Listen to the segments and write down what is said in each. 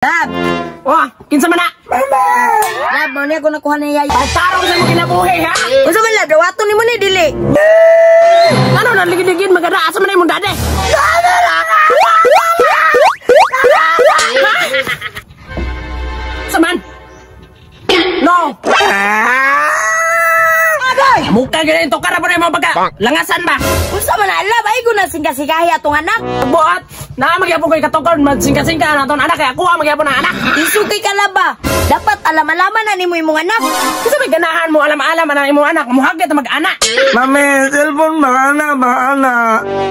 Lab! Oh, kinsa man na? Lab, mao ni ako nakuha ni Yaya. Pagtarong sa imong kinabuhi, ha? Unsa man, lab, dawaton nimo ni dili? Ano na ligid-ligid magada asa man na imong daddy? Ha? Saman? No. Mukha gani to kara pa na imong pagka langasan ba? Unsa man na, lab, ay ko na singka-sikahi atong anak. Buot na magyapon ko'y katungkol magsingka-singka na atong anak kaya kuha magyapon ang anak. Isuki ka, lab, ba? Dapat alam-alaman na nimo imong anak. Kasi may ganahan mo alam-alam na imong anak muhagit na mag-anak. Mami, cellphone ba? Ana ba? Ana?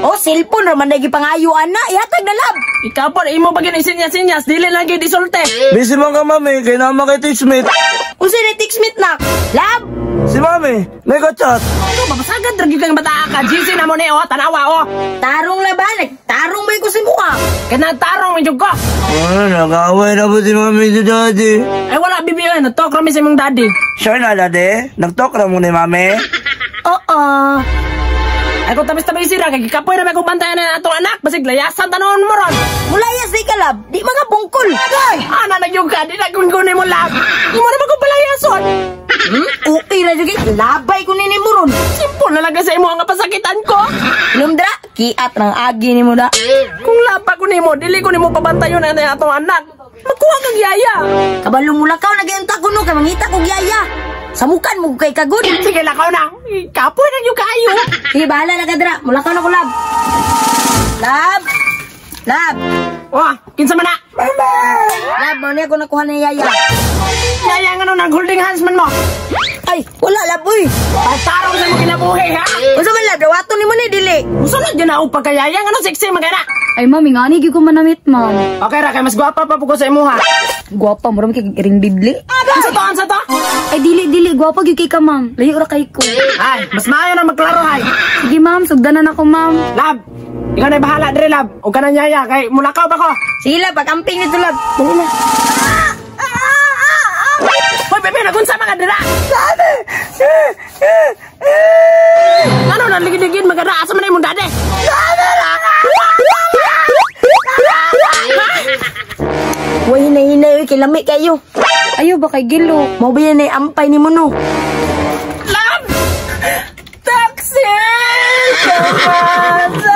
Oh, cellphone ra man lagi pangayo ana, ihatag na, lab. Ikaw po, imo pa sinyas-sinyas, dili lang gyud isulte. Busy man ka, mami. Kaya naman kay teachmate. Unsa ni text-mate nak? Lab, Si mami, may ka-chat. Ano, mabasagad ra gyud kang bata ka. GC na mo ni oh, tanawa oh. Tarong lab, ha? Nagtarong man ko sa mukha. Kaya tarong man jud ko. Ano, nag-away na ba si mami si daddy? Ay wala bibi oy, nagtalk rami sa imong daddy. Sure na, daddy? Nag-talk na mo ni mami? Oo. Ay kung tamis-tamis sila, kay gikapoy na may kung bantayan na atong anak, basig layasan tanon mo ron. Mulayas di ka, lab. Di mga bungkol. Ay, Ana na yung ka, di na kung kunin mo lab. Imo na kung palayason. Hmm? Okay ra jud kay labay ko nini mo ron. Simple na lang kasi imo ang pasakitan ko. Lumdra, kiat ng agi nimo da. Kung lapa ko nimo, dili ko nimo pabantayon na atong anak. Magkuha kag yaya. Kabalo mo lakaw nagayunta ko no kay mangita kog yaya. Samukan mo kay kagod. Sige, lakaw na. Kapoy na yung kaayo. Sige, bahala na ka dra. Mulakaw na ko, lab. Lab. Lab. Wah, kinsa man na? Lab, mao ni ako nakuha ni yaya. Yaya nga nung nag-holding hands man mo. Ay, wala, lab, uy. Pagtarong sa imong kinabuhi, ha? Unsa man, lab, dawaton nimo ni dili? Musunod yun na upag kayaya nga nung sexy magana. Ay, ma'am, ingani gyud ko manamit, ma'am. Okay ra, kay mas gwapa pa po ko sa imuha. Gwapa, mura man kay ring bibli. Unsa to, unsa to? Ay, dili, dili, gwapa gyud kay ka, ma'am. Layo ra kay ko. Ay, mas maayo na magklaro, hay. Sige, ma'am, sugdanan ako, ma'am. Lab, ikaw na bahala dire, lab. O ka na nyaya, kay mulakaw ba ko? Sige, lab, pag-amping nito, lab. Dali na. Hoy, bebe, nagunsa mga dira. Ano na ligid-ligid magada asa man na imong daddy? Way hinay-hinay, uy, kay lami kayo. Ayo ba kay Gilo? Mao ba yan ay ampay nimo no? Lab! Taxi! Come on!